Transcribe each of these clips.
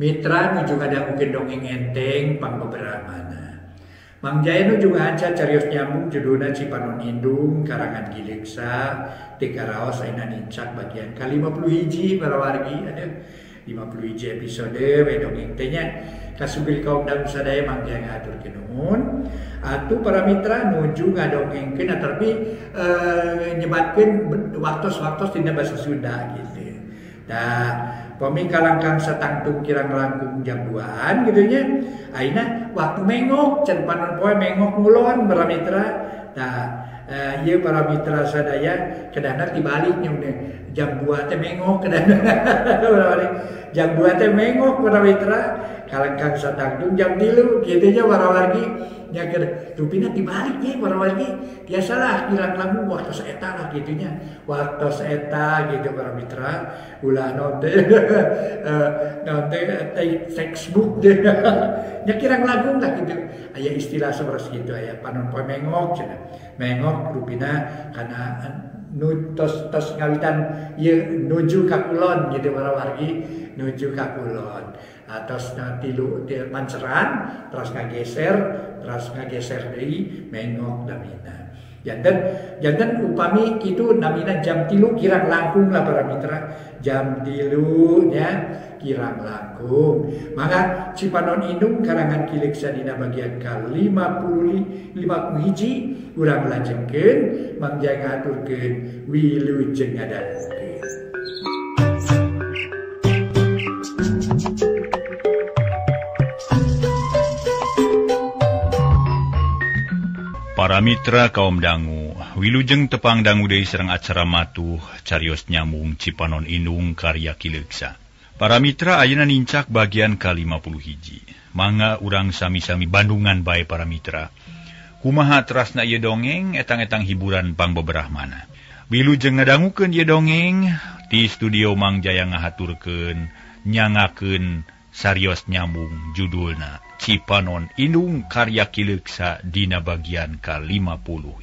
Mitra nuju ngadangukeun dongeng enteng pangbeberamana. Mang Jaya nuju ngahaca carios nyambung judulna Cipanon Indung karangan Ki Leuksa ti karaos ayeuna nincak bagian ka-51 para wargi aduh 51 episode we dongeng teh nya kasugil kaum dangu sadaya Mang Jaya ngahaturkeun nuhun. Atuh para mitra nuju ngadongengkeun atapi nyebatkeun waktos-waktos dina basa Sunda gitu. Tah pami kalangkang satangtung kirang langkung jam 2-an gitu nya. Ayeuna waktu mengok can panon poe mengok ngulon para mitra. Tah ieu para mitra sadaya kedahna tibalik nya jam 2 teh mengok kedahna. Jam 2 teh mengok para mitra kalangkang satangtung jam 3 kitu nya para wargi. Nya rupina tibalik nya para wargi. Tiasalah kirang langkung waktos eta lah kitu nya. Waktos eta gitu para mitra ulah naon teh naon teh textbook teh. Nya kirang langkung lah kitu. Aya istilah sapertos kitu aya panon poe mengok cenah. Mengok rupina kana nu tos tos ngawitan ieu nuju ka kulon gitu para wargi, nuju ka kulon. Atos tilu manceran terus ngageser deui mengok namina. Janten upami kitu namina jam 3 kirang langkung lah para mitra. Jam 3 nya kirang langkung. Maka Cipanon Indung karangan Ki Leuksa dina bagian ka-51 urang lajengkeun Mang Jaya ngahaturkeun wilujeng ngadangukeun. Para mitra kaum dangu, wilujeng tepang dangu deui sareng acara matuh carios nyambung Cipanon Indung karya Ki Leuksa. Para mitra ayeuna nincak bagian ka-51. Mangga urang sami-sami bandungan bae para mitra. Kumaha terasna ieu dongeng etang-etang hiburan pangbeberahmana. Wilujeng ngadangukeun ieu dongeng ti studio Mang Jaya ngahaturkeun nyangakeun sarios nyambung judulna Cipanon Indung karya Ki Leuksa dina bagian ka-51.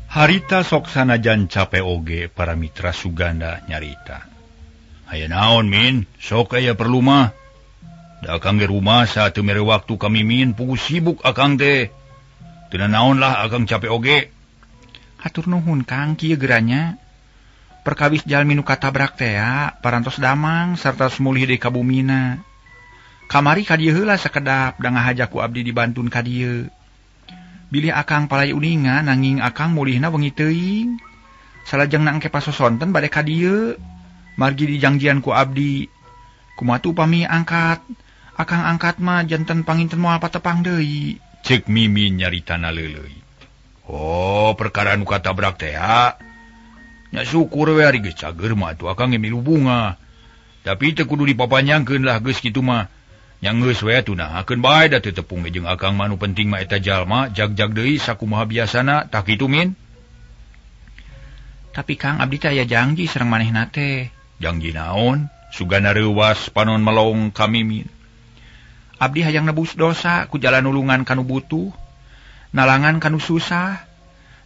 Harita sok sanajan cape oge para mitra Suganda nyarita. Aya naon min, sok aya perlu mah. Da akang ge rumah saat teu mere waktu kami min pugu sibuk akang teh. Teu naon lah akang cape oge. Hatur nuhun Kang kieu geranya. Perkawis jalmi nu katabrak tea parantos damang sarta mulih deui ka bumina. Kamari ka dieu heula sakedap da ngahaja ku abdi dibantun ka dieu. Bilih akang palai uninga nanging akang mulihna wengi teuing. Salajengna engke pasosonten bade ka dieu. Margi dijangjian ku abdi. Kumaha tu upami angkat? Akang angkat mah janten panginten moal patepang deui. Ceuk Mimin nyaritana leuleuy. Oh, perkara nu katabrak tea. Nya syukur we ari geus cager mah atuh akang ge milu bunga. Tapi teu kudu dipapanjangkeun lah geus kitu mah. Nya geus we atuh nahakeun bae da teu tepung ge jeung akang mah nu penting mah eta jalma jag-jag deui sakumaha biasana tah kitu min. Tapi Kang abdi teh aya janji sareng manehna teh. Janji naon? Sugana reuwas panon melong ka Mimin. Abdi hayang nebus dosa ku jalan nulungan kanu butuh, nalangan kanu susah.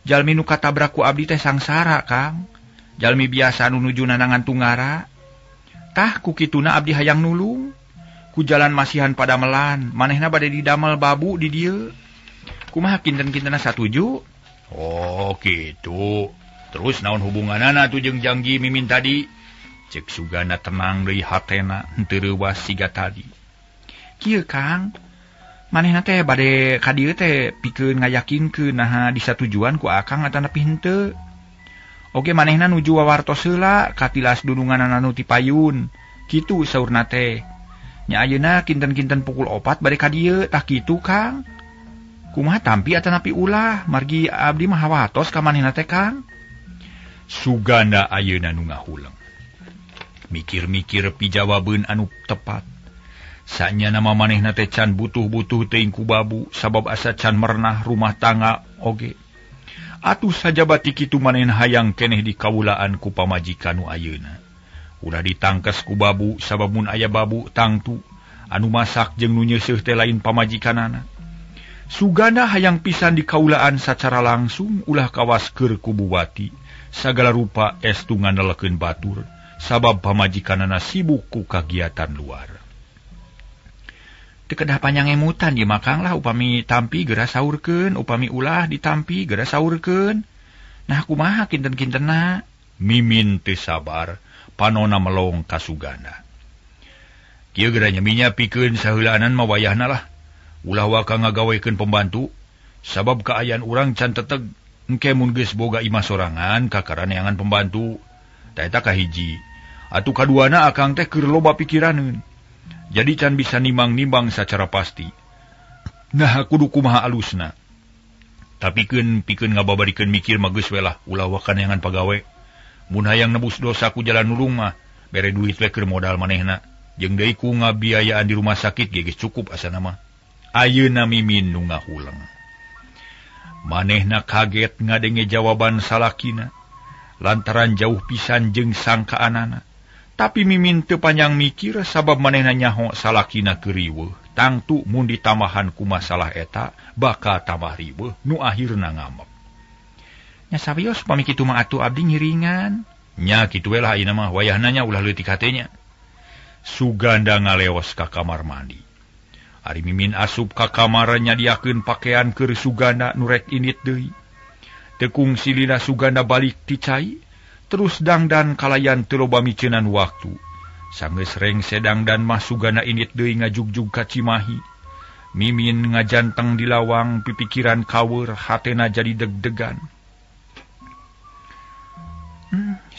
Jalmi nu katabrak ku abdi teh sangsara Kang. Jalmi biasa nu nuju nanangan tunggara. Tah ku kituna abdi hayang nulung. Ku jalan masihan padamelan, manehna bade didamel babu di dieu. Kumaha kinten-kintena satuju? Oh, kitu. Terus naon hubunganana atuh jeung janji Mimin tadi? Cek Sugana tenang deui hatena henteu reuwas siga tadi. Kieu Kang, manehna teh bade ka dieu teh pikeun ngayakinkeun naha disatujuan ku akang atanapi henteu. Oge manehna nuju wawartos heula katilas dununganana nu ti payun. Kitu saurna teh. Nya ayeuna kinten-kinten pukul 4 bade ka dieu tah kitu Kang. Kumaha tampi atanapi ulah margi abdi mah hawatos ka manehna teh Kang. Suganda ayeuna nu ngahuleng. Mikir-mikir pijawabeun anu tepat. Sanya nama manehna teh can butuh-butuh teuing ku babu sabab asa can merenah rumah tangga oge. Atuh sajabati kitu manehna hayang keneh dikawulaan ku pamajikan nu ayeuna. Ulah ditangkes ku babu sabab mun aya babu tangtu anu masak jeung nu nyeuseuh teh lain pamajikanana. Suganda hayang pisan dikaulaan sacara langsung ulah kawas keur ku Buwati. Sagala rupa estu ngandelkeun batur. Sabab pamajikanana sibuk ku kagiatan luar. Teu kedah panjang emutan ieu mah Kang lah upami tampi geura saurkeun, upami ulah ditampi geura saurkeun. Nah kumaha kinten-kintenna? Mimin teu sabar, panona melong ka Suganda. Kieu geura nyeminya pikeun saheulaanan mah wayahna lah. Ulah waka ngagawekeun pembantu, sabab kaayaan urang can teteg. Engke mun geus boga imah sorangan kakara neangan pembantu. Ta eta kahiji. Atuh kaduana akang teh keur loba pikiraneun. Jadi can bisa nimbang-nimbang sacara pasti. Nah kudu kumaha alusna. Tapi keun pikeun ngababarikeun mikir mah geus we lah, ulah waka neangan pagawe. Mun hayang nebus dosa ku jalan nulung mah, bere duit we keur modal manehna. Jeung deui ku ngabiayaan di rumah sakit ge geus cukup asana mah. Ayeuna Mimin nu ngahuleng. Manehna kaget ngadenge jawaban salakina lantaran jauh pisan jeung sangkaanana. Tapi Mimin teu panjang mikir sabab manehna nyaho salakina keur riweuh. Tangtu mun ditambahan ku masalah eta bakal tambah riweuh nu akhirna ngamek. Nya sawios pami kitu mah atuh abdi ngiringan. Nya kitu we lah ayeuna mah wayahna nya ulah leutik hatenya. Suganda ngaleos ka kamar mandi. Ari Mimin asup ka kamar nyadiakeun pakaian keur Suganda nu rek indit deui. Teu kungsi lila Suganda balik ti cai, terus dangdan kalayan teu loba miceunan waktu. Sanggeus rengse dangdan mah Suganda indit deui ngajugjug ka Cimahi. Mimin ngajanteng di lawang pipikiran kaweur hatena jadi deg-degan.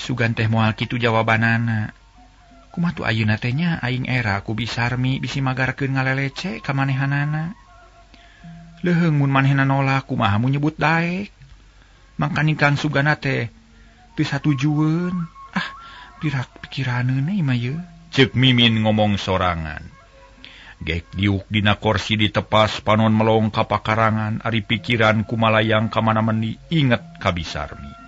Sugan teh moal kitu jawabanana. Kumaha tuh ayeuna teh nya aing era ku Bisarmi bisi magarkeun ngalelece ka manehanana. Leuheung mun manehna nolak kumaha mun nyebut daek. Mangkaning Kang Sugana teh teu satujueun. Ah, pirak pikiraneun ieu mah ye. Ceuk Mimin ngomong sorangan. Gek diuk dina korsi ditepas panon melong ka pakarangan ari pikiran kumalayang ka mana meni inget ka Bisarmi.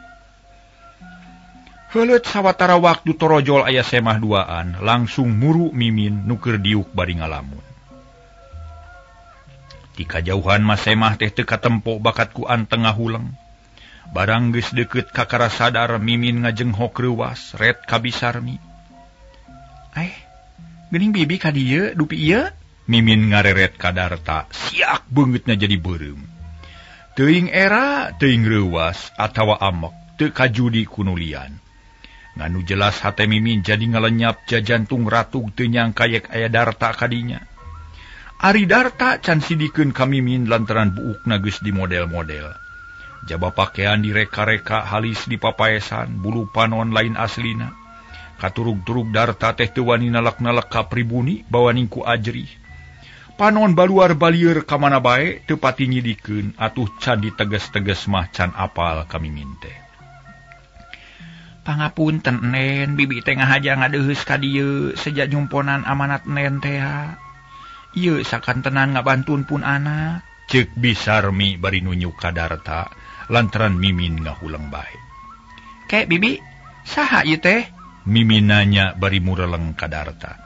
Heuleut sawatara waktu torojol aya semah duaan, langsung muru Mimin nu keur diuk bari ngalamun. Ti kajauhan mah semah teh teu katempo bakat ku anteng ngahuleng. Barang geus deukeut kakara sadar Mimin ngajenghok reuwas ret ka Bisarmi. Geuning bibi ka dieu dupi ieu? Mimin ngareret ka Darta, siak beungeutna jadi beureum. Teuing era, teuing reuwas atawa amek teu kajudi kunulian. Nganu jelas hate Mimin jadi ngalenyap jajantung ratug teu nyangka yek aya Darta kadinya. Ari Darta can sidikeun ka Mimin lantaran buukna geus di model-model. Jaba pakaian direka-reka halis di papaesan, bulu panon lain aslina. Katurug-turug Darta teh teu wani nalak-nalak ka pribuni bawaning ku ajrih. Panon baluar balieur ka mana bae teu pati nyidikeun atuh can diteges-teges mah can apal ka Mimin teh. Pangapunten nen, bibi teh ngahaja ngadeuheus ka dieu sejak nyumponan amanat nen teh. Ieu sakantenan ngabantun pun anak. Ceuk Bisarmi bari nunjuk ka Darta lantaran Mimin ngahuleng bae. Ke bibi, saha ieu teh? Mimin nanya bari mureleng ka Darta.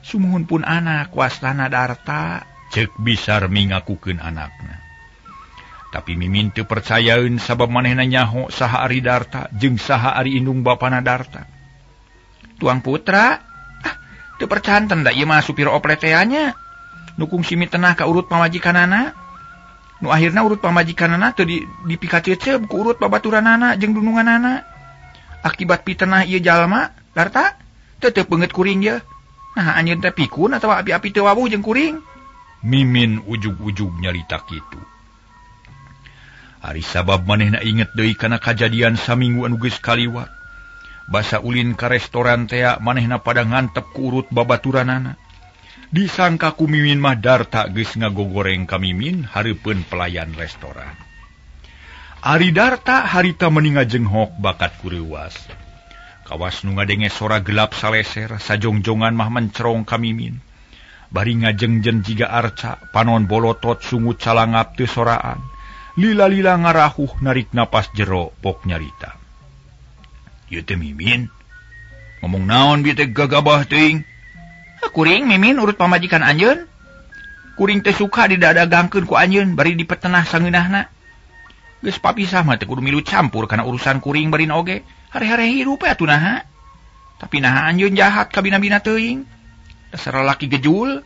Sumuhun pun anak wastana Darta. Ceuk Bisarmi ngakukeun anakna. Tapi Mimin teu percayaeun sabab manehna nyaho saha ari Darta jeung saha ari indung bapana Darta. Tuang Putra, ah teu percanten da ieu mah supir oplet teh nya. Nu kungsi mitenah ka urut pamajikanana. Nu akhirna urut pamajikanana teu dipikaceuceub ku urut babaturanana jeung dununganana. Akibat pitenah ieu jalma, Darta teu teu beungeut kuring ye. Nah anjeun teh pikun atawa api-api teu wawuh jeung kuring. Mimin ujug-ujug nyarita kitu. Ari sabab manehna inget deui kana kajadian saminggu anu geus kaliwat. Basa ulin ka restoran tea manehna pada ngantep ku urut babaturanana. Disangka ku Mimin mah Darta geus ngagogoreng ka Mimin hareupeun pelayan restoran. Ari Darta harita meni ngajenghok bakat ku reuwas. Kawas nu ngadenge sora gelap saleser sajongjongan mah mencerong ka Mimin. Bari ngajengjen jiga arca, panon bolotot sungut calangap teu soraan. Lila-lila ngarahuh narik napas jero pok nyarita. Ieu teh Mimin. Ngomong naon bieu teh gagabah teuing? Kuring Mimin urut pamajikan anjeun. Kuring teh suka didadagangkeun ku anjeun bari dipetenah sangeunahna. Geus papisah mah teh kudu milu campur kana urusan kuring barin oge. Hare-hare hirup atuh naha. Tapi naha anjeun jahat ka bina-bina teuing. Dasar lalaki gejul.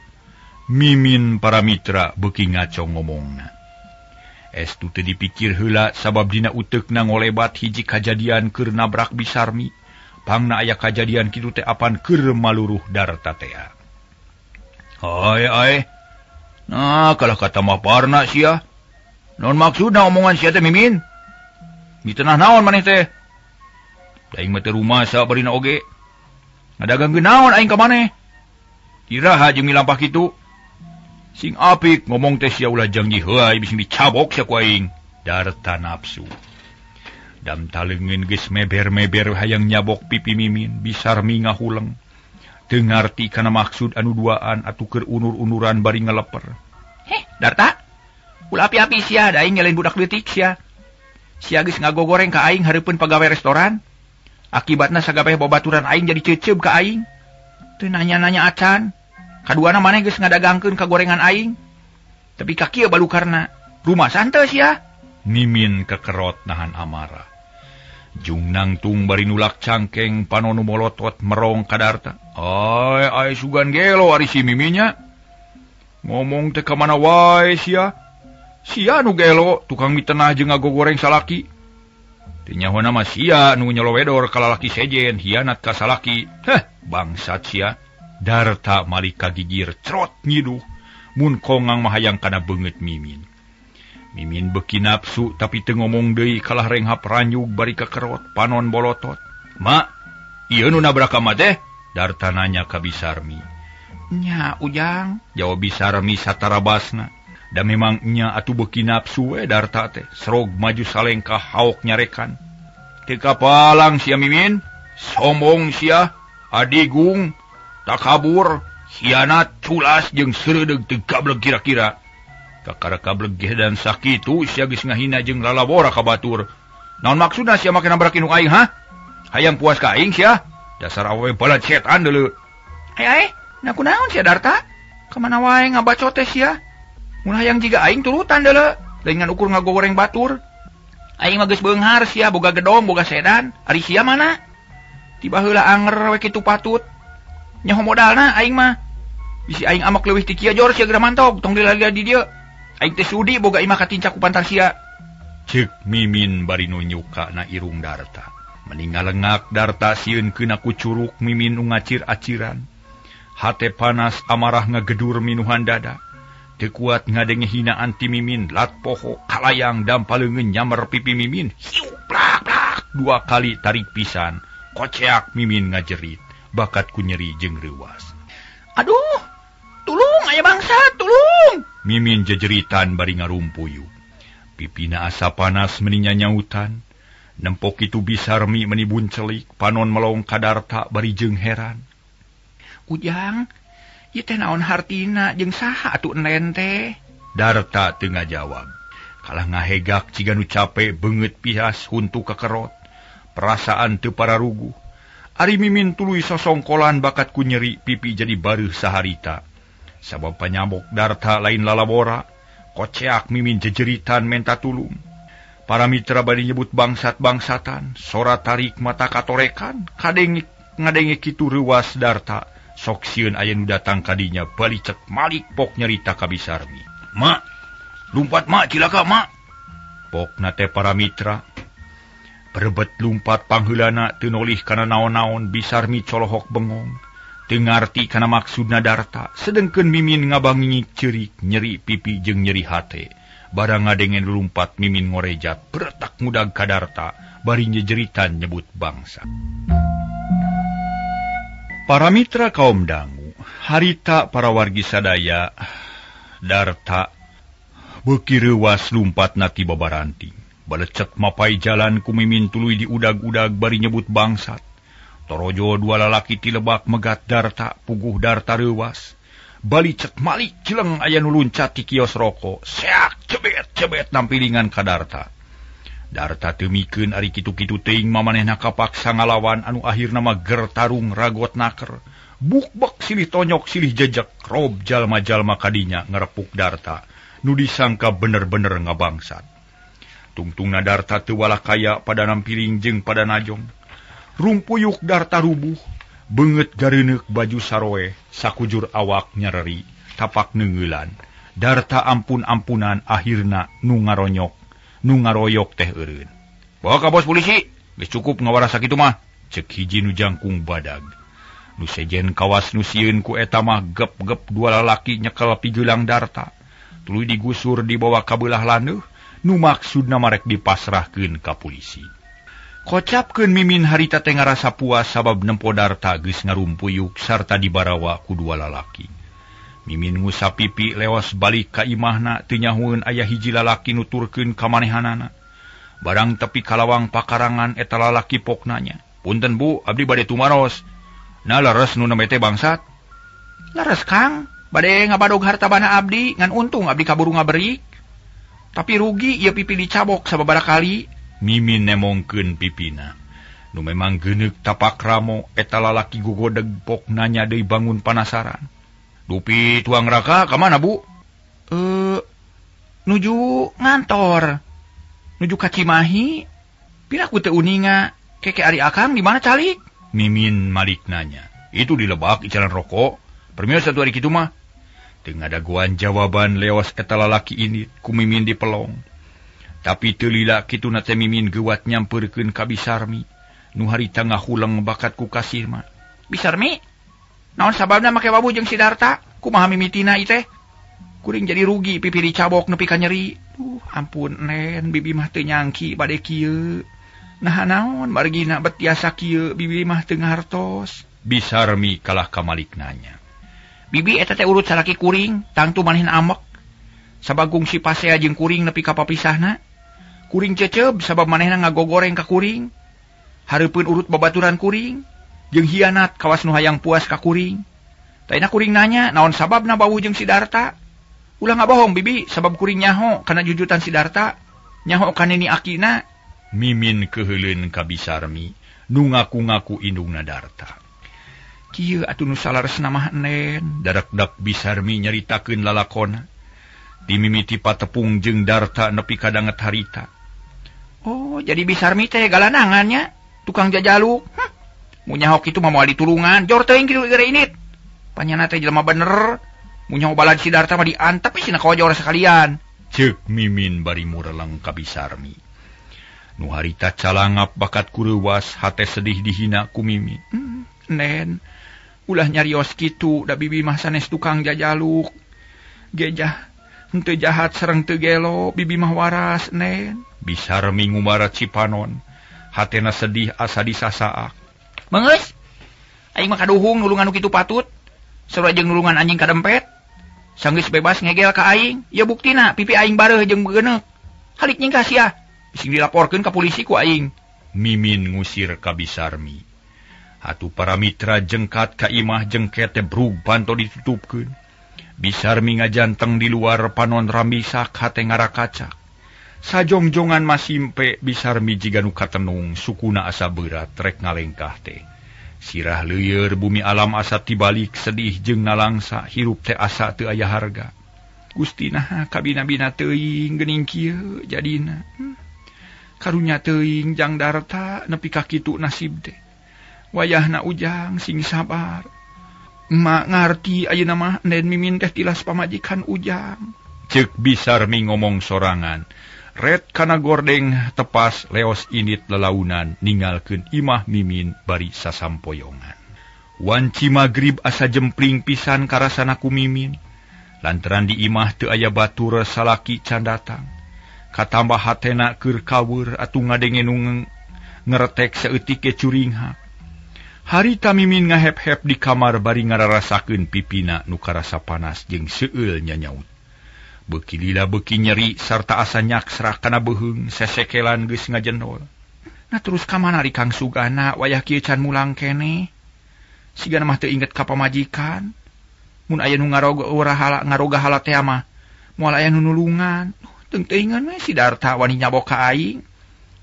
Mimin para mitra beuki ngaco ngomongna. Estu teu dipikir heula sabab dina uteukna ngolebat hiji kajadian keur nabrak Bisarmi. Pangna aya kajadian kitu teh apan keur maluruh Darta tea. Ai ai. Nah, kalah kata maparna sia. Naon maksudna omongan sia teh Mimin? Mitenah naon maneh teh? Aing mah teu rumasa barina oge. Ngadagangkeun naon aing ka maneh? Iraha jeung milampah kitu. Sing apik ngomong teh sia ulah janji heuay bisi dicabok sia ku aing. Darta nafsu. Dam taleungeun geus meber-meber hayang nyabok pipi Mimin, Bisarmi ngahuleng. Teu ngarti kana maksud anu duaan atuh keur unur-unuran bari ngaleper. Heh, Darta. Ulah api-api sia, da aing nyalain budak leutik sia. Sia geus ngagogoreng ka aing hareupeun pagawe restoran. Akibatna sagabeh babaturan aing jadi ceuceub ka aing. Teu nanya-nanya acan. Kaduana maneh geus ngadagangkeun ka gorengan aing. Tapi ka kieu balukarna. Rumasan teu sia? Mimin kekerot nahan amarah. Jung nangtung bari nulak cangkeng panonu molotot merong ka Darta. Ai ai sugan gelo ari si Miminya. Ngomong teh ka mana wae sia? Sia nu gelo tukang mitenah jeung ngagogoreng salaki. Teu nyahoana mah sia nu nyelowedor ka lalaki sejen hianat ka salaki. Heh, bangsat sia. Darta malik kagigir crot ngiduh mun kongang mah hayang kana beungeut Mimin. Mimin beuki nafsu tapi teu ngomong deui kalah renghap ranyug bari kakerot panon bolotot. Ma, ieu nu nabrak ka mah teh? Darta nanya ka Bisarmi. Nya Ujang, jawab Bisarmi satarabasna. Da memang nya atuh beuki nafsu we Darta teh. Serog maju salengkah haok nyarekan. Teu kapalang sia Mimin, sombong sia, adigung, takabur, hianat, culas jeung seureudeg teu gableg kira-kira. Kakara kablegeh dan sakitu sia geus ngahina jeung lalabora ka batur. Naon maksudna sia make nabrak indung aing ha? Hayang puas ka aing sia? Dasar awewe balad setan deuleu. Ai ai, na kunaon sia Darta? Ka mana wae ngabacot teh sia? Mun hayang jiga aing turutan deuleu, lain ngan ukur ngagoreng batur. Aing mah geus beunghar sia boga gedong, boga sedan. Ari sia mana? Tiba heula anger we kitu patut. Nyaho modalna aing mah. Bisi aing amak leuwih ti kieu jor sia geura mantog, tong dilalian di dieu. Aing teh sudi boga imah katincak ku pantar sia. Ceuk Mimin bari nu nyuka na irung Darta. Meni ngalengak Darta sieun keuna ku curuk Mimin nu ngacir-aciran. Hate panas amarah ngagedur minuhan dada. Teu kuat ngadenge hinaan ti Mimin, lat poho kalayang dampaleungeun nyamer pipi Mimin. Hiu plak plak dua kali tarik pisan. Koceak Mimin ngajerit, bakat ku nyeri jeung reuwas. Aduh, tulung aya bangsa, tulung. Mimin jejeritan bari ngarumpuyu. Pipina asa panas meni nyanyautan. Nempok itu Bisarmi meni buncelik, panon melong ka Darta bari jeung heran. Ujang, ieu teh naon hartina jeung saha atuh enen teh? Darta teu ngajawab. Kalah ngahegak ciga nu cape beungeut pihas huntu kakerot. Perasaan teu pararuguh. Ari Mimin tuluy sosongkolan bakat ku nyeri pipi jadi bareuh saharita. Sabab panyamok Darta lain lalabora, koceak Mimin jejeritan menta tulung. Para mitra bari nyebut bangsat-bangsatan, sora tarik mata katorekan, kadenge ngadenge kitu reuwas Darta. Sok sieun aya nu datang kadinya bali cek malik pok nyarita ka Bisarmi. Ma, lumpat ma cilaka ma. Pokna teh para mitra. Berebet lumpat pangheulana teu nolih kana naon-naon, Bisarmi colohok bengong. Teu ngarti kana maksudna Darta, sedengkeun Mimin ngabangingik ceurik, nyeri pipi jeung nyeri hate. Barang ngadengen lumpat Mimin ngorejat, beretak ngudag ka Darta, bari nyejeritan nyebut bangsa. Para mitra kaum dangu, harita para wargi sadaya, Darta beuki reuwas lumpatna ti babaranting. Balecet mapai jalan ku Mimin tuluy diudag-udag bari nyebut bangsat. Torojo dua lalaki ti lebak megat Darta, puguh Darta reuwas. Bali cek malik cileng aya nu luncat ti kios rokok. Seak cebet-cebet nampilingan ka Darta. Darta teu mikeun ari kitu-kitu teuing mamanehna kapaksa ngalawan anu akhirna mah gertarung ragot naker. Bukbek silih tonyok silih jejek rob jalma-jalma kadinya ngerepuk Darta nu disangka bener-bener ngabangsat. Tungtungna Darta teu walah kaya pada nampiling jeung pada najong. Rumpuyuk Darta rubuh, Beungeut gareuneuk baju saroeh, sakujur awak nyereri, tapak neungeulan. Darta ampun-ampunan akhirna nu ngaronyok, nu ngaroyok teh eureun. Bawa ka bos polisi, geus cukup ngawarasa kitu mah. Cek hiji nu jangkung badag. Nu sejen kawas nu sieun ku eta mah gep-gep dua lalaki nyekel pigelang Darta. Tuluy digusur dibawa ka beulah landeuh, nu maksudna marek dipasrahkeun ka polisi. Kocapkeun Mimin harita teh ngarasa puas sabab nempo Darta geus ngarumpuyuk sarta dibarawa ku dua lalaki. Mimin ngusap pipi lewas balik ka imahna teu nyahueun aya hiji lalaki nuturkeun ka manehanana. Barang tepi kalawang pakarangan eta lalaki pok nanya, "Punten Bu, abdi bade tumaros." "Nah leres nu nembe teh bangsat." "Leres Kang, bade ngabadog harta bana abdi, ngan untung abdi kaburu ngaberik. Tapi rugi ieu pipi dicabok sababaraha kali." Mimin nemongkeun pipina. Nu memang geuneuk tapak ramo eta lalaki gogodeg pok nanya deui bangun panasaran. "Dupi tuang raka ka mana Bu?" Nuju ngantor. Nuju ka Cimahi. Piraku teu uninga, keke ari akang di mana calik?" Mimin malik nanya. "Itu di lebak icalan rokok. Permios satu hari kitu mah." Teu ngadagoan jawaban lewas eta lalaki ini ku Mimin dipelong. Tapi teu lila kituna teh Mimin geuwat nyampeurkeun ka Bisarmi. Nu harita ngahuleng bakat ku kasir mah. "Bisarmi? Naon sababna make wabu jeung si Darta? Kumaha mimitina ieu teh? Kuring jadi rugi pipi dicabok nepi ka nyeri. Duh, ampun nen, bibi mah teu nyangki bade kieu. Nah naon margina bet tiasa kieu bibi mah teu ngahartos." Bisarmi kalah ka malik nanya. "Bibi eta teh urut salaki kuring, tangtu manehna amek. Sabagung si pasea jeung kuring nepi ka papisahna. Kuring ceceb sabab manehna ngagogoreng ka kuring. Hareupeun urut babaturan kuring. Jeung hianat kawas nu hayang puas ka kuring. Taina kuring nanya, naon sababna bau jeung si Darta? Ulah ngabohong bibi, sabab kuring nyaho kana jujutan si Darta, nyaho ka nini akina." Mimin keuheuleun ka Bisarmi, nu ngaku-ngaku indungna Darta. "Kieu atuh nu salaresna mah nen," darakdak Bisarmi nyaritakeun lalakona. Dimimiti patepung jeung Darta nepi ka danget harita. "Oh, jadi Bisarmi teh galanangannya, tukang jajaluk. Mun nyaho kitu mah moal ditulungan, jor teuing kitu gara init. Panyana teh jelema bener, mun nyaho balad si Darta mah diantep we sina kojor sekalian." Ceuk Mimin bari mureleng ka Bisarmi. Nu harita calangap bakat kureuwas, hate sedih dihina ku Mimin. "Nen, ulah nyarios kitu, da bibi mah sanes tukang jajaluk. Gejah henteu jahat sareng teu gelo, bibi mah waras, nen." Bisarmi ngumarat Cipanon, hatena sedih asa disasaak. "Meungeus, aing mah kaduhung nulungan nu kitu patut. Sarua jeung nulungan anjing kadempet. Sanggeus bebas ngegel ka aing, ieu buktina pipi aing bareuh jeung beugeuneuh. Halik nyingkah sia, bising dilaporkeun ka polisi ku aing." Mimin ngusir ka Bisarmi. Atuh para mitra jengkat ka imah jengket teh brug panto ditutupkeun. Bisarmi ngajanteng di luar panon ramisak hate ngarakacak. Sajongjongan masimpe Bisarmi jiga nu katenung sukuna asa berat rek ngalengkah teh. Sirah leueur bumi alam asa tibalik sedih jeung nalangsa hirup teh asa teu aya harga. Gusti naha kabina-bina teuing geuning kieu jadina. Karunya teuing jang Darta nepi ka kitu nasib teh. Wayahna ujang sing sabar. Emak ngarti ayeuna mah nen Mimin teh tilas pamajikan ujang. Ceuk Bisarmi ngomong sorangan. Ret kana gordeng tepas leos init lelaunan ninggalkeun imah Mimin bari sasampoyongan. Wanci magrib asa jempling pisan karasana ku Mimin. Lantaran di imah teu aya batur salaki can datang. Katambah hatena keur kaweur atuh ngadenge nu ngeretek saeutik ge curinghak. Harita Mimin ngahep-hep di kamar bari ngararasakeun pipina nu karasa panas jeung seueul nyanyaut. Beuki lila beuki nyeri sarta asa nyaksrak kana beuheung sesekelan geus ngajendol. Nah terus ka mana ari Kang Sugana wayah kieu can mulang keneh? Sigana mah teu inget ka pamajikan. Mun aya nu ngaroga hala teh mah moal aya nu nulungan. Teung-teuingan we si Darta wani nyabok ka aing.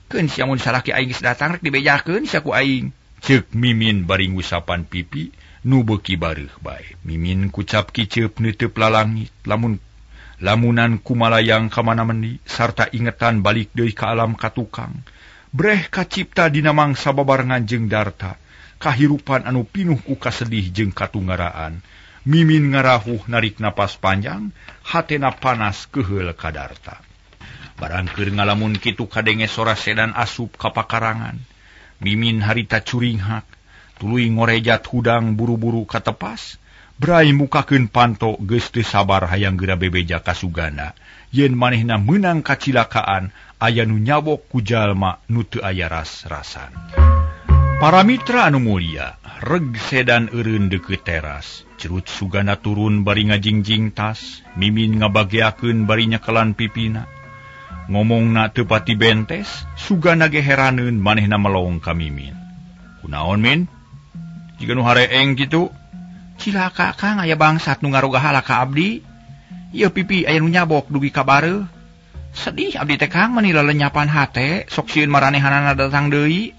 Keun sia mun salaki aing geus datang rek dibejakeun sia ku aing. Ceuk Mimin bari ngusapan pipi nu beuki bareuh bae. Mimin kucap kiceup neuteub lalangit lamun lamunan kumalayang ka mana mendi sarta ingetan balik deui ka alam katukang. Breh kacipta dina mangsa babarengan jeung Darta. Kahirupan anu pinuh ku kasedih jeung katungaraan. Mimin ngarahuh narik napas panjang, hatena panas keheul ka Darta. Barang keur ngalamun kitu kadenge sora sedan asup ka pakarangan. Mimin harita curinghak, tuluy ngorejat hudang buru-buru katepas. Brai mukakeun panto geus teu sabar hayang geura bebeja ka Suganda. Yen manehna meunang kacilakaan, aya nu nyabok ku jalma nu teu aya ras-rasan. Para mitra anu mulia, reg sedan eureun deukeut teras. Cerut Suganda turun bari ngajingjing tas, Mimin ngabageakeun bari nyekelan pipina. Ngomongna teu pati bentes, Suganda ge heraneun manehna melong ka Mimin. Kunaon Min? Jiga nu hareeng kitu? Cilaka Kang, aya bangsat nu ngarogahala ka abdi. Ieu pipi aya nu nyabok dugi ka bareuh. Sedih abdi teh Kang, meni lelenyapan hate, sok sieun maranehanana datang deui.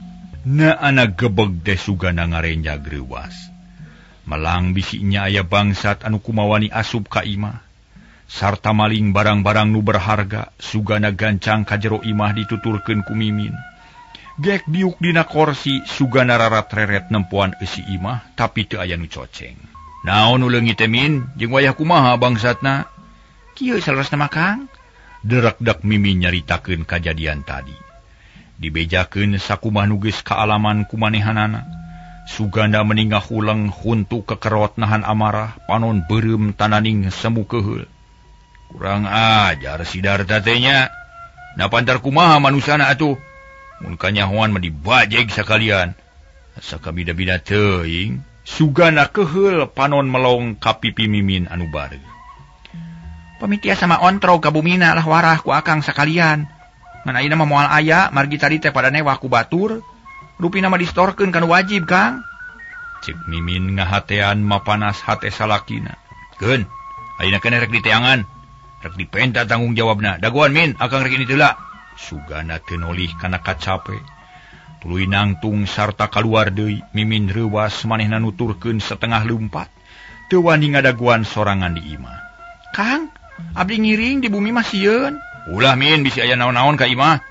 Naana gebeg teh Suganda ngarenja greuwas. Melang bisinya aya bangsat anu kumawani asup ka imah. Sarta maling barang-barang nu berharga, Suganda gancang ka jero imah dituturkeun ku Mimin. Gek diuk dina korsi, Suganda rarat-reret nempoan eusi imah, tapi teu aya nu coceng. Naon nu leungit teh Min, jeung wayah kumaha bangsatna? Kieu saleresna mah Kang. Derekdek Mimin nyaritakeun kajadian tadi. Dibejakeun sakumaha nu geus kaalaman ku manehanana. Suganda meningah huleng huntu kekerot nahan amarah, panon beureum tananing semu keheul. Kurang ajar si Darta teh nya. Na pantar kumaha manusana atuh? Mun kanyahoan mah dibajeg sakalian. Asa kabida-bida teuing. Suganda keheul panon melong ka pipi Mimin anu bareuh. Pamitia sama ontrog ka bumina lah warah ku akang sakalian. Ngan ayeuna mah moal aya, margi tadi teh pada newah ku batur. Rupina mah distorkeun kana wajib, Kang. Cek Mimin ngahatean mapanas hate salakina. Keun, ayeuna keneh rek diteangan. Rek dipenta tanggung jawabna. Dagoan Min, akang rek ini heula. Suganda teu nolih kana kacape. Tuluy nangtung sarta kaluar deui. Mimin reuwas manehna nuturkeun setengah lumpat. Teu wani ngadaguan sorangan di imah. Kang, abdi ngiring di bumi mah sieun. Ulah Min, bisi aya naon-naon ka imah.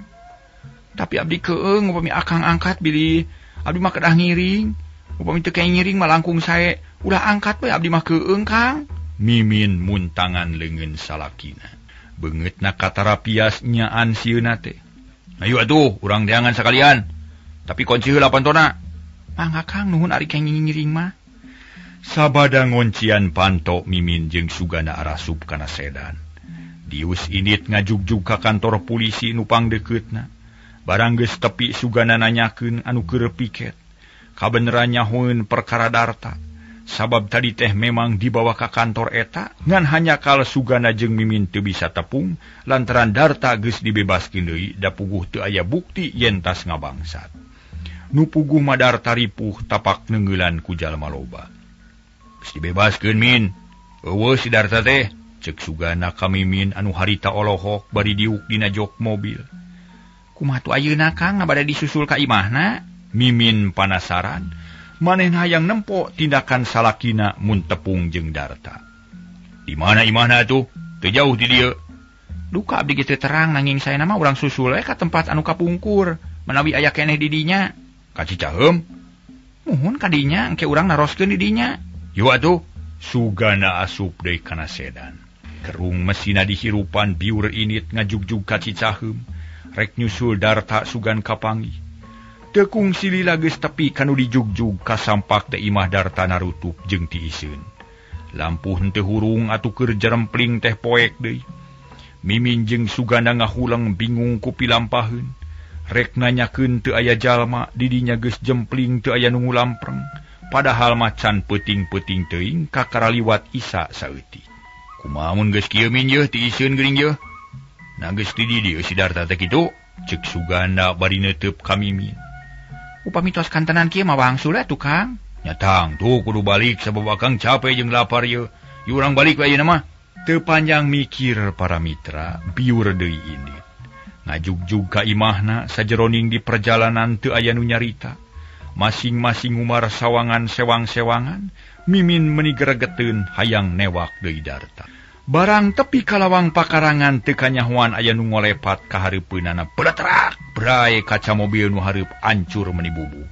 Tapi abdi keung upami akang angkat bilih abdi mah kedah ngiring. Upami teu kayak ngiring mah langkung sae. Ulah angkat we abdi mah keung, Kang. Mimin muntangan leungeun salakina. Beungeutna katarapias nyaan sieuna teh. Ayo atuh, urang deangan sakalian. Tapi kunci heula pantona. Mangga Kang, nuhun ari kenging ngiring mah. Sabada ngoncian panto Mimin jeung Suganda arasup kana sedan. Dius init ngajugjug ka kantor polisi nu pangdekeutna. Barang geus tepi Suganda nanyakeun anu keur piket. Kabeneran nyahoeun perkara Darta. Sabab tadi teh memang dibawa ka kantor eta, ngan hanya kal Suganda jeung Mimin teu bisa tepung lantaran Darta geus dibebaskeun deui da puguh teu aya bukti yen tas ngabangsat. Nu puguh mah Darta ripuh tapak neungeulan ku jalma loba. Geus dibebaskeun Min. Eueuh si Darta teh, cek Suganda ka Mimin anu harita olohok bari diuk dina jok mobil. Kumaha tu ayeuna Kang bade disusul ka imahna? Mimin panasaran. Manehna hayang nempo tindakan salakina mun tepung jeung Darta. Di mana imahna atuh? Teu jauh ti dieu. Duka abdi ge teu terang nanging saena mah urang susul we ka tempat anu kapungkur. Manawi aya keneh di dinya. Ka Cicaheum? Muhun ka dinya engke urang naroskeun di dinya. Yuk atuh. Suganda asup deui kana sedan. Kerung mesina dihirupan biur init ngajugjug ka Cicaheum. Rek nyusul Darta sugan kapanggih. Tekung silila geus tepi kanu dijugjug kasampak teh imah Darta narutup jeung tiiseun. Lampu henteu hurung atuh keur jerempling teh poek deui. Mimin jeung Suganda ngahuleng bingung ku pilampaheun. Rek nanyakeun teu aya jalma, di dinya geus jempling teu aya nu ngulampreng. Padahal macan peuting-peuting teuing kakara liwat isa saeutik. Kumaha mun geus kieu Min yeuh tiiseun geuning yeuh? Nah geus ti di dieu si Darta teh kitu, ceuk Suganda bari neuteup ka Mimin. Upami tos kantenan kieu mah wangsul atuh Kang. Nyatang tuh kudu balik sabab akang capek jeung lapar yeuh. Yeuh urang balik we ayeuna mah. Teu panjang mikir para mitra, biur deui indit. Ngajugjug ka imahna sajeroning di perjalanan teu aya nu nyarita. Masing-masing umar sawangan sewang-sewangan, Mimin meni gregeteun hayang newak deui Darta. Barang tepi kalawang pakarangan teu kanyahoan aya nu ngolepat ka hareupeunana beletrak bray kaca mobil nu hareup ancur meuni bubuk.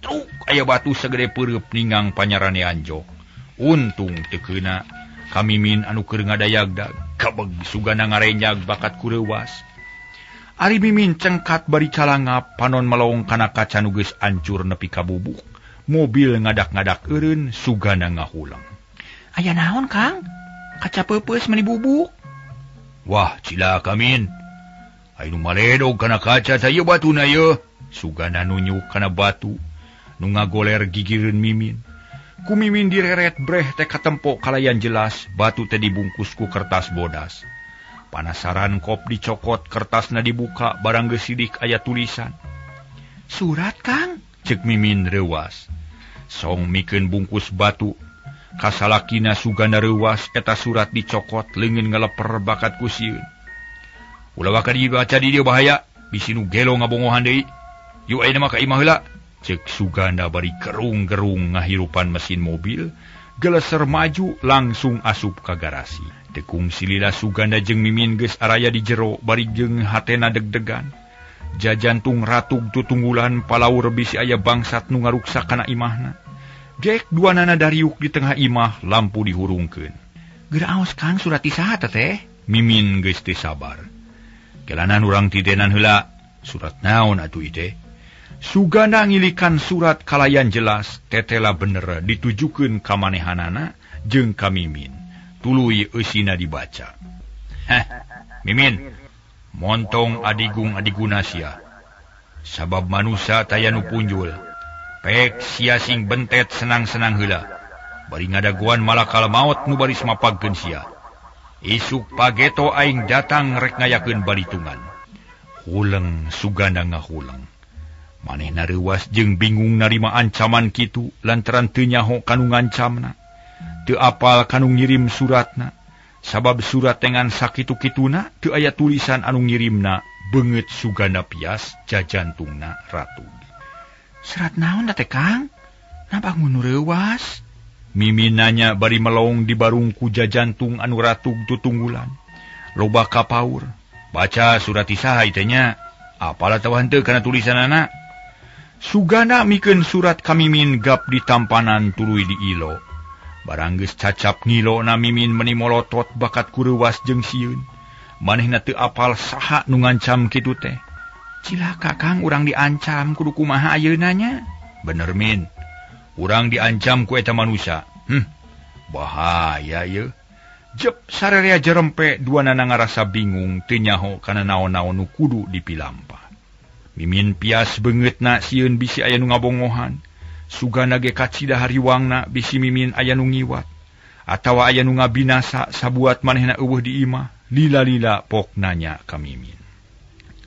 Truk aya batu sagede peureub ninggang panyarane anjok. Untung teu keuna ka Mimin anu keur ngadayagdag kabeg sugana ngarenjag bakat ku reuwas. Ari Mimin cengkat bari calangap panon melong kana kaca nu geus ancur nepi ka bubuk. Mobil ngadak-ngadak eureun sugana ngahulang. Aya naon Kang? Kaca peupeus meuni bubuk. Wah, cilaka Min. Aya nu maledog kana kaca teh ieu batuna ieu. Sugana nunjuk kana batu nu ngagoler gigireun Mimin. Ku Mimin direret breh teh katempo kalayan jelas batu teh dibungkus ku kertas bodas. Panasaran kop dicokot kertasna dibuka barang geus sidik aya tulisan. Surat Kang? Cek Mimin reuwas. Song mikeun bungkus batu. Kasalakina Suganda reuwas eta surat dicokot leungeun ngaleper bakat ku sieun. Ulah bakal dibaca di dieu bahaya, bisi nu gelo ngabongohan deui. Yuk ayeuna mah ka imah heula. Cek Suganda bari gerung-gerung ngahirupan mesin mobil, geleser maju langsung asup ka garasi. Tekung silila Suganda jeung Mimin geus araya di jero bari jeung hatena deg-degan. Jajantung ratug tutunggulan palaur bisi aya bangsat nu ngaruksak kana imahna. Gek duanana dariuk di tengah imah lampu dihurungkeun. Geura aos Kang surat ti saha teh? Mimin geus teu sabar. Kelanan urang titenan heula. Surat naon atuh ieu teh? Suganda ngilikan surat kalayan jelas tetela bener ditujukeun ka manehanana jeung ka Mimin. Tuluy eusina dibaca. Heh, Mimin, montong adigung adiguna sia. Sabab manusa taya nu punjul. Pek sia sing bentet senang-senang heula. Bari ngadaguan malakal maot nu baris mapagkeun sia. Isuk pageto aing datang rek ngayakeun balitungan. Huleng Suganda ngahuleng. Manehna reuwas jeung bingung narima ancaman kitu lantaran teu nyaho kanu ngancamna. Teu apal kanu ngirim suratna. Sabab surat tengan sakitu-kituna teu aya tulisan anu ngirimna. Beungeut Suganda pias jajantungna ratug. Serat naon teh Kang? Napa nu reuwas? Mimin nanya bari melong di barung ku jajantung anu ratug tutunggulan. Loba kapaur. Baca surat isaha ieu nya. Apalah tawa henteu kana tulisanana. Suganda mikeun surat ka Mimin gap di tampanan tuluy diilo. Barang geus cacap ngilona Mimin meuni molotot bakat ku reuwas jeung sieun. Manehna teu apal saha nu ngancam kitu teh. Cilaka Kang, urang diancam kudu kumaha ayeuna nya? Bener Min. Urang diancam ku eta manusia. Bahaya ieu. Jep sarerea jerempe duanana ngarasa bingung teu nyaho kana naon-naon nu kudu dipilampah. Mimin pias beungeutna sieun bisi aya nu ngabongohan. Suganda ge kacida hariwangna bisi Mimin aya nu ngiwat atawa aya nu ngabinasa sabuat manehna eueuh di imah. Lila-lila pok nanya ka Mimin.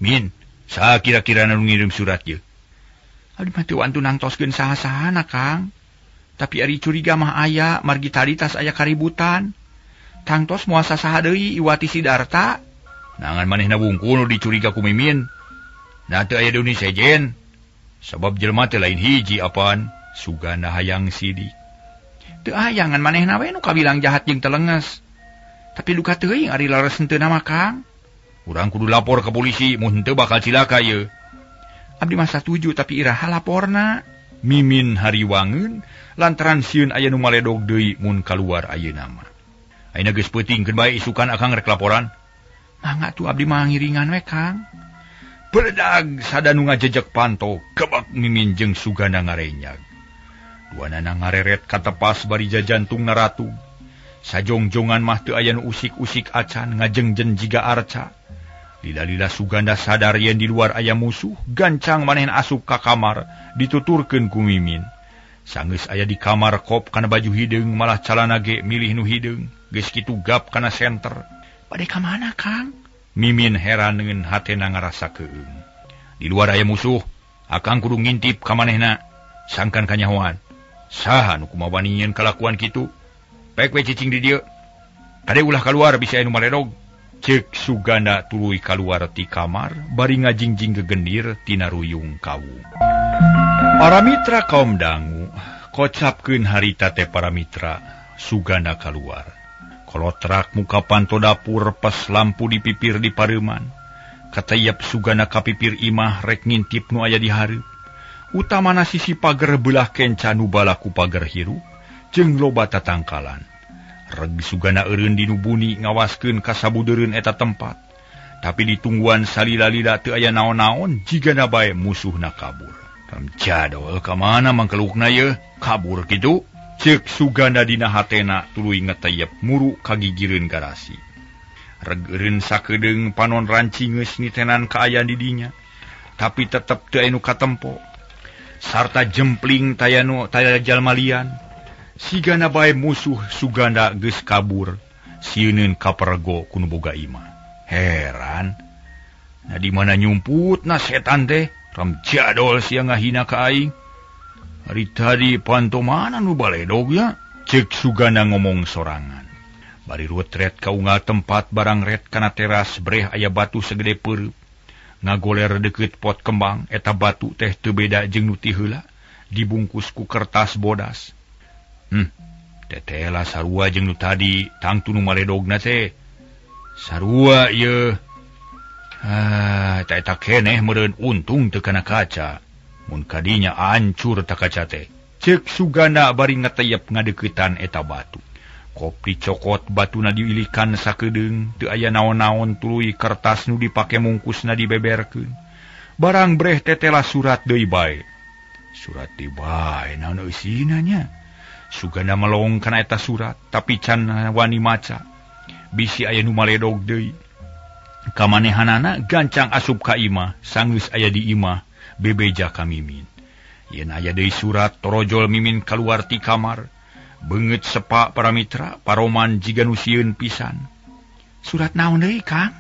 Min, saha kira-kira nu ngirim surat ieu? Abdi mah teu wantun nangtoskeun saha-sahana Kang. Tapi ari curiga mah aya margi tadi tas aya kaributan. Tangtos moal sasaha deui iwati Sidarta. Nangan manehna wungkul nu dicuriga ku Mimin. Nah teu aya deui sejen. Sabab jelema teh lain hiji apaan. Suganda hayang sidik. Teu ayangan manehna we nu kabilang jahat jeung telenges. Tapi duka teuing ari lares henteu mah Kang. Urang kudu lapor ke polisi mun henteu bakal cilaka ieu. Abdi mah satuju tapi iraha laporna. Mimin hariwangeun lantaran sieun aya nu maledog deui mun kaluar ayeuna mah. Ayeuna geus peuting keun bae isukan akang rek laporan. Mangga tuh abdi mah ngiringan we Kang. Beledag sada nu ngajejek panto kebak Mimin jeung Suganda ngarenyag. Duanana ngareret katepas bari jajantung naratu. Sajongjongan mah teu aya nu usik-usik acan ngajengjen jiga arca. Lila-lila Suganda sadar yen di luar aya musuh, gancang manehna asup ka kamar dituturkeun ku Mimin. Sanggeus aya di kamar kop kana baju hideung malah calana ge milih nu hideung, geus kitu gap kana senter. Bade ka mana Kang? Mimin heran ngeun hatena ngarasa keung. Di luar aya musuh, akang kudu ngintip ka manehna, sangkan kanyahoan. Saha nu kumaha wani nyieun kalakuan kitu? Pek we cicing di dieu. Kade ulah kaluar bisa anu maledog. Cek Suganda tuluy kaluar ti kamar bari ngajingjing gegendir tina ruyung kawu. Para mitra kaum dangu, kocapkeun harita teh para mitra, Suganda kaluar. Kolotrak muka panto dapur pas lampu di pipir di pareuman. Katayap Suganda ka pipir imah rek ngintip nu aya di hareup. Utamana sisi pager belah kenca nu balaku pager hirup jeung loba tatangkalan. Reg Suganda eureun di nu buni ngawaskeun ka sabudeureun eta tempat. Tapi ditungguan salila-lila teu aya naon-naon jigana bae musuhna kabur. Jadol ka mana mangkelukna yeuh kabur kitu. Cek Suganda dina hatena tuluy ngetayep muru kagigireun garasi. Reg eureun sakedeung panon rancingeus nitenan kaayaan di dinya, tapi tetep teu aya nu katempo. Sarta jempling taya nu taya jalma lian. Sigana bae musuh Suganda geus kabur, sieuneun kapergo ku nu boga imah. Heran. Nah di mana nyumputna setan teh? Ram jadol sia ngahina ka aing. Hari tadi panto mana nu baledog ya? Cek Suganda ngomong sorangan. Bari ruwet ka unggal tempat barang ret kana teras breh aya batu segede peureub. Ngagoler deukeut pot kembang eta batu teh teu beda jeung nu ti heula, dibungkus ku kertas bodas. Tetela sarua jeung nu tadi tangtu nu maledogna teh. Sarua ieu. Ah, eta keneh meureun untung teu kana kaca. Mun kadinya ancur tak kaca teh. Cek Suganda bari ngeteyep ngadeuketan eta batu. Kopi cokot batuna diilikan sakedeung, teu aya naon-naon tuluy kertas nu dipake mungkusna dibeberkeun. Barang breh tetela surat deui bae. Surat deui bae naon eusina nya? Suganda melong kana eta surat, tapi can wani maca. Bisi aya nu maledog deui. Kamanehanana gancang asup ka imah, sanggeus aya di imah. Bebeja ka Mimin. Yen aya deui surat torojol Mimin kaluar ti kamar. Beungeut sepak para mitra, paroman jiga nu sieun pisan. Surat naon deui, Kang?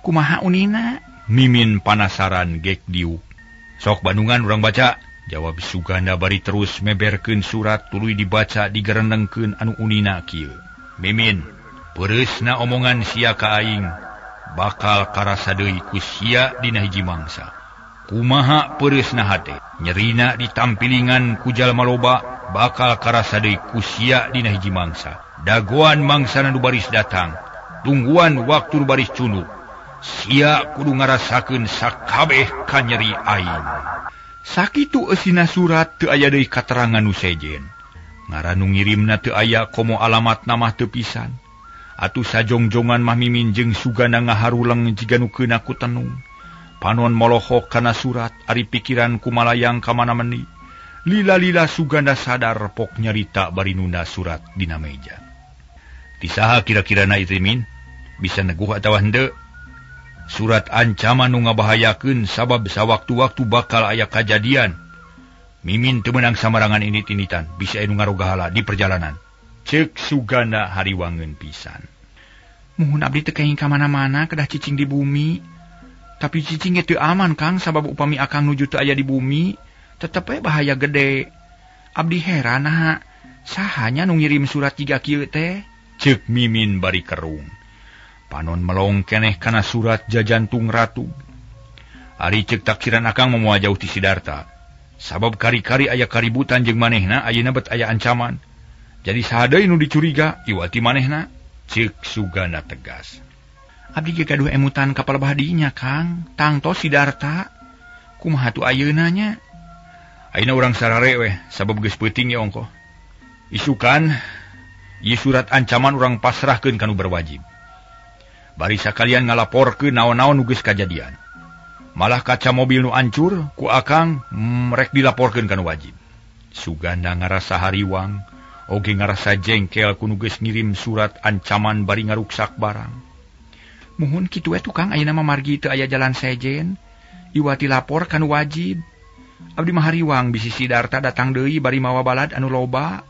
Kumaha unina? Mimin panasaran gek diuk. Sok Bandungan urang baca, jawab Suganda bari terus meberkeun surat tuluy dibaca digerendengkeun anu unina kieu. Mimin, peureusna omongan sia ka aing bakal karasa deui ku sia dina hiji mangsa. Kumaha peureusna hate, nyerina ditampilingan ku jalma loba bakal karasa deui ku sia dina hiji mangsa. Dagoan mangsana nu baris datang, tungguan waktu nu baris cunduk. Sia kudu ngarasakeun sakabeh kanyeri aing. Sakitu eusina surat teu aya deui katerangan nu sejen. Ngaran nu ngirimna teu aya komo alamatna mah teu pisan. Atuh sajongjongan mah Mimin jeung Suganda ngaharuleng jiga nu keuna ku tenung. Panon molohok kana surat, ari pikiran kumalayang ka mana meni. Lila-lila Suganda sadar pok nyarita bari nunda surat dina meja. Tisaha kira-kira na itu Min? Bisa neguh atawa henteu? Surat ancaman nu ngabahayakeun sabab sawaktu-waktu bakal aya kajadian. Mimin teu meunang samarangan ini tinitan, bisa anu ngarogahala di perjalanan. Cek Suganda hariwangeun pisan. Muhun abdi teu kenging ka mana-mana kedah cicing di bumi. Tapi cicing ge teu aman, Kang, sabab upami akang nuju teu aya di bumi, tetep we bahaya gede. Abdi heran naha, sahanya nu ngirim surat jiga kieu teh? Ceuk Mimin bari kerung. Panon melong keneh kana surat jajantung ratu. Ari ceuk taksiran akang moal jauh ti Sidarta. Sabab kari-kari aya kaributan jeung manehna ayeuna bet aya ancaman. Jadi saha deui nu dicuriga iwati manehna? Ceuk Suganda tegas. Abdi ge gaduh emutan ka palebah dinya, Kang. Tangtos Sidarta. Kumaha tuh ayeuna nya? Ayeuna urang sarare weh, sabab geus peuting ye ongkoh. Isukan ieu surat ancaman urang pasrahkeun ka nu berwajib. Bari sakalian ngalaporkeun naon-naon nu geus kajadian. Malah kaca mobil nu ancur ku akang rek dilaporkeun ka nu wajib. Suganda ngarasa hariwang, oge ngarasa jengkel ku nu geus ngirim surat ancaman bari ngaruksak barang. Muhun kitu we tukang ayeuna mah margi teu aya jalan sejen. Iwati lapor ka nu wajib. Abdi mah hariwang bisi Sidarta datang deui bari mawa balad anu loba.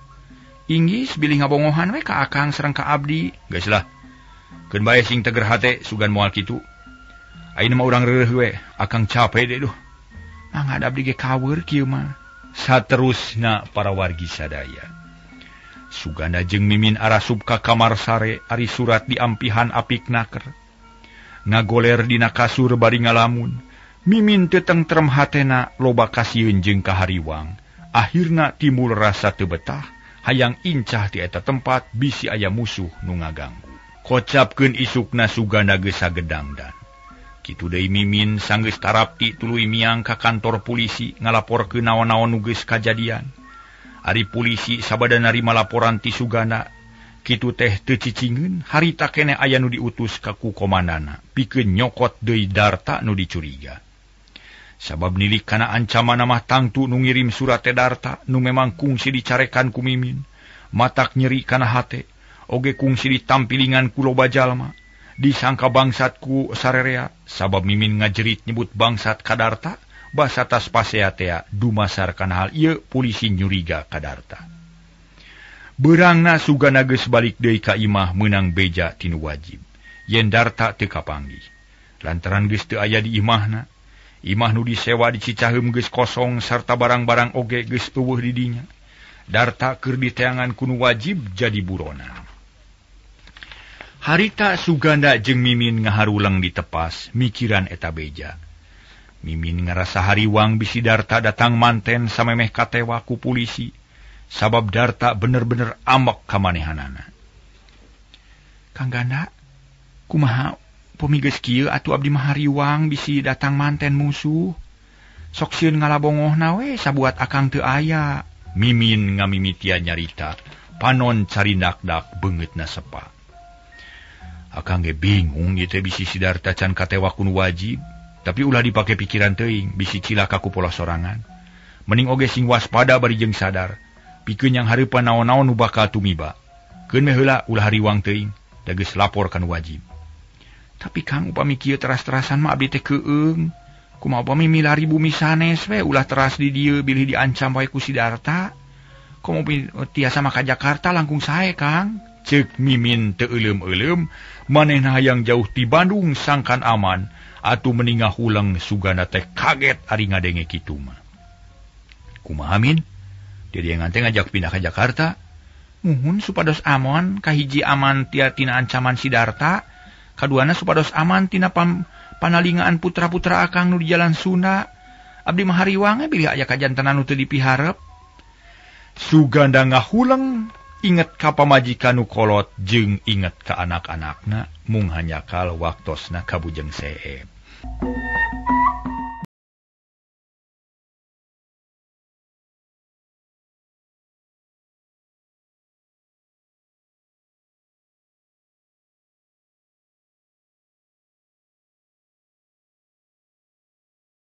Inggis bilih ngabongohan we ka akang sareng ka abdi. Geus lah. Keun bae sing teger hate sugan moal kitu. Ayeuna mah urang reureuh we, akang cape deui duh. Mangga abdi ge kaweur kieu mah. Saterusna para wargi sadaya. Suganda jeung Mimin arasup ka kamar sare ari surat diampihan apik naker. Ngagoler dina kasur bari ngalamun. Mimin teu tengtrem hatena loba kasieun jeung kahariwang. Akhirna timbul rasa teu betah, Hayang incah ti eta tempat bisi aya musuh nu ngaganggu. Kocapkeun isukna Suganda geus sagedangdan. Kitu deui Mimin sanggeus tarapti tuluy miang ka kantor polisi ngalaporkeun naon-naon nu geus kajadian. Ari polisi sabada narima laporan ti Suganda, kitu teh teu cicingeun harita keneh aya nu diutus ka ku komandana pikeun nyokot deui Darta nu dicuriga. Sabab nilik kana ancaman mah tangtu nu ngirim surat teh Darta nu memang kungsi dicarekan ku Mimin, matak nyeri kana hate, oge kungsi ditampilingan ku loba jalma, disangka bangsat ku sarerea, sabab Mimin ngajerit nyebut bangsat ka Darta, basa tas pasea tea dumasar kana hal ieu polisi nyuriga ka Darta. Beurangna Suganda geus balik deui ka imah meunang beja tinu wajib, yen Darta teu kapanggih. Lantaran geus teu aya di imahna, imah nu disewa di Cicaheum geus kosong sarta barang-barang oge geus eueuh di dinya. Darta keur diteangan ku nu wajib jadi buronan. Harita Suganda jeung Mimin ngaharulang ditepas mikiran eta beja. Mimin ngarasa hariwang bisi Darta datang manten samemeh katewa ku polisi, sabab Darta bener-bener ambek ka manehanana. Kang Ganda, kumaha upami geus kieu atuh abdi mah hariwang bisi datang manten musuh. Sok sieun ngalabongohna we sabuat akang teu aya. Mimin ngamimitian nyarita, panon carindak-dak beungeutna sepa. Akang ge bingung ieu teh bisi si Darta can katewa ku nu wajib, tapi ulah dipake pikiran teuing bisi cilaka ku polah sorangan. Mending oge sing waspada bari jeung sadar, pikeun yang hareupan naon-naon nu bakal tumiba. Keun meh heula ulah hariwang teuing, da geus lapor ka nu wajib. Tapi Kang upami kieu teras-terasan mah abdi teh keueung. Kumaha upami milari bumi sanes we ulah teras di dieu bilih diancam wae ku si Darta. Komo tiasa mah ka Jakarta langkung sae Kang. Ceuk Mimin teu euleum-euleum, manehna hayang jauh ti Bandung sangkan aman, atuh mending ngahuleng Suganda teh kaget ari ngadenge kitu mah. Kumaha Min? Dia ngan teh ngajak pindah ka Jakarta. Muhun supados aman kahiji aman tia tina ancaman si Darta, kaduana supados aman tina panalingaan putra-putra akang nu di jalan Sunda. Abdi mah hariwang bilih aya kajantenan nu teu dipiharep. Suganda ngahuleng inget ka pamajikan nu kolot jeung inget ka anak-anakna mung hanyakal waktosna ka Bujeng Seep.